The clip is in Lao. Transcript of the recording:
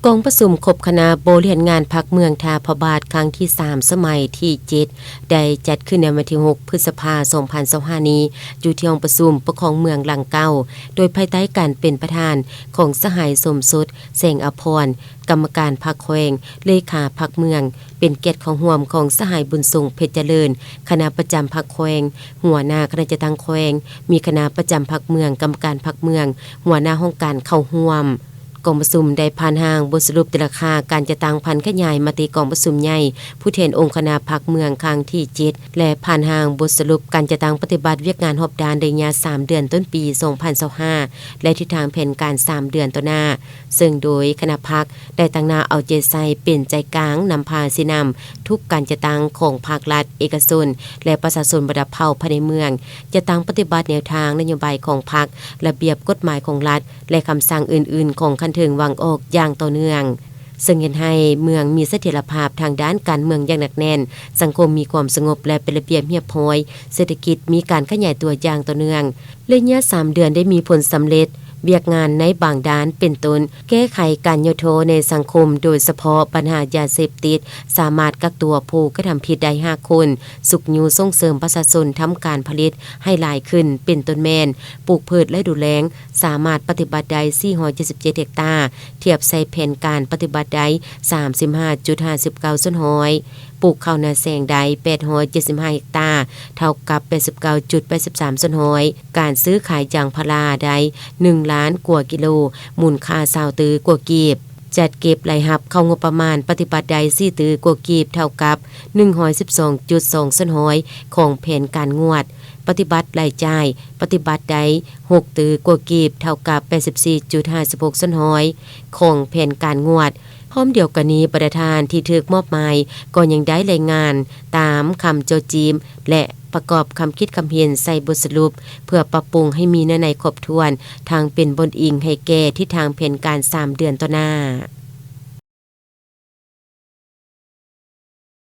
ກອງປະຊຸມຄົບຄະນະບໍລິຫານງານພັກເມືອງທ່າພະບາດ ຄັ້ງທີສາມ ສະໄໝທີເຈັດ ໄດ້ຈັດຂຶ້ນໃນວັນທີຫົກ ພຶດສະພາ ສອງພັນຊາວຫ້ານີ້ ຢູ່ທີ່ຫ້ອງປະຊຸມປົກຄອງເມືອງຫຼັງເກົ່າ ໂດຍພາຍໃຕ້ການເປັນປະທານຂອງສະຫາຍ ສົມສົດ ແສງອາພອນ ກຳມະການພັກແຂວງ, ເລຂາພັກເມືອງ, ເປັນກຽດເຂົ້າຮ່ວມຂອງສະຫາຍ ບຸນສົງ ເພັດຈະເລີນ ຄະນະປະຈຳພັກແຂວງ, ຫົວໜ້າຄະນະຈັດຕັ້ງແຂວງ, ມີຄະນະປະຈຳພັກເມືອງ, ກຳມະການພັກເມືອງ, ຫົວໜ້າຫ້ອງການເຂົ້າຮ່ວມ. ກອງປະຊຸມໄດ້ຜ່ານຮ່າງບົດສະຫຼຸບແຕ່ລະຄ່າການຈັດຕັ້ງຜັນຂະຫຍາຍມະຕິກອງປະຊຸມໃຫຍ່ຜູ້ແທນອົງຄະນະພັກເມືອງຄັ້ງທີເຈັດ ແລະ ຜ່ານຮ່າງບົດສະຫຼຸບການຈັດຕັ້ງປະຕິບັດວຽກງານຮອບດ້ານໄລຍະສາມເດືອນຕົ້ນປີສອງພັນຊາວຫ້າ ແລະ ທິດທາງແຜນການສາມເດືອນຕໍ່ໜ້າ, ເຊິ່ງໂດຍຄະນະພັກໄດ້ຕັ້ງໜ້າເອົາໃຈໃສ່ເປັນໃຈກາງນຳພາຊີ້ນຳທຸກການຈັດຕັ້ງຂອງພາກລັດ, ເອກະຊົນ ແລະ ປະຊາຊົນບັນດາເຜົ່າພາຍໃນເມືອງ, ຈັດຕັ້ງປະຕິບັດແນວທາງນະໂຍບາຍຂອງພັກ, ລະບຽບກົດໝາຍຂອງລັດ ແລະ ຄຳສັ່ງອື່ນໆຂອງຂັ້ນເທິງວາງອອກຢ່າງຕໍ່ເນື່ອງ, ເຊິ່ງເຮັດໃຫ້ເມືອງມີສະຖຽນລະພາບທາງດ້ານການເມືອງຢ່າງໜັກແໜ້ນ, ສັງຄົມມີຄວາມສະຫງົບ ແລະ ເປັນລະບຽບຮຽບຮ້ອຍ, ເສດຖະກິດມີການຂະຫຍາຍຕົວຢ່າງຕໍ່ເນື່ອງ. ໄລຍະສາມເດືອນໄດ້ມີຜົນສຳເລັດວຽກງານໃນບາງດ້ານ ເປັນຕົ້ນ ແກ້ໄຂການຫຍໍ້ທໍ້ໃນສັງຄົມ, ໂດຍສະເພາະບັນຫາຢາເສບຕິດ, ສາມາດກັກຕົວຜູ້ກະທຳຜິດໄດ້ຫ້າຄົນ, ຊຸກຍູ້ສົ່ງເສີມປະຊາຊົນທຳການຜະລິດໃຫ້ຫຼາຍຂຶ້ນ, ເປັນຕົ້ນແມ່ນ ປູກພືດລະດູແລ້ງ ສາມາດປະຕິບັດໄດ້ສີ່ຮ້ອຍເຈັດສິບເຈັດເຮັກຕາ, ທຽບໃສ່ແຜນການປະຕິບັດໄດ້ສາມສິບຫ້າຈຸດຫ້າສິບເກົ້າສ່ວນຮ້ອຍ, ປູກເຂົ້ານາແຊງໄດ້ແປດຮ້ອຍເຈັດສິບຫ້າເຮັກຕາ, ເທົ່າກັບແປດສິບເກົ້າຈຸດແປດສິບສາມສ່ວນຮ້ອຍ, ການຊື້ຂາຍຢາງພາລາໄດ້ໜຶ່ງລ້ານກວ່າກິໂລ, ມູນຄ່າຊາວຕື້ກວ່າກີບ, ຈັດເກັບລາຍຮັບເຂົ້າງົບປະມານປະຕິບັດໄດ້ສີ່ຕື້ກວ່າກີບ, ເທົ່າກັບໜຶ່ງຮ້ອຍສິບສອງຈຸດສອງສ່ວນຮ້ອຍຂອງແຜນການງວດ, ປະຕິບັດລາຍຈ່າຍ ປະຕິບັດໄດ້ຫົກຕື້ກວ່າກີບ, ເທົ່າກັບແປດສິບສີ່ຈຸດຫ້າສິບຫົກສ່ວນຮ້ອຍຂອງແຜນການງວດ. ພ້ອມດຽວກັນນີ້, ບັນດາທ່ານທີ່ຖືກມອບໝາຍກໍຍັງໄດ້ລາຍງານຕາມຄຳໂຈະຈີມ ແລະ ປະກອບຄຳຄິດຄຳເຫັນໃສ່ບົດສະຫຼຸບ ເພື່ອປັບປຸງໃຫ້ມີເນື້ອໃນຄົບຖ້ວນ, ທັງເປັນບ່ອນອີງໃຫ້ແກ່ທິດທາງແຜນການສາມເດືອນຕໍ່ໜ້າ.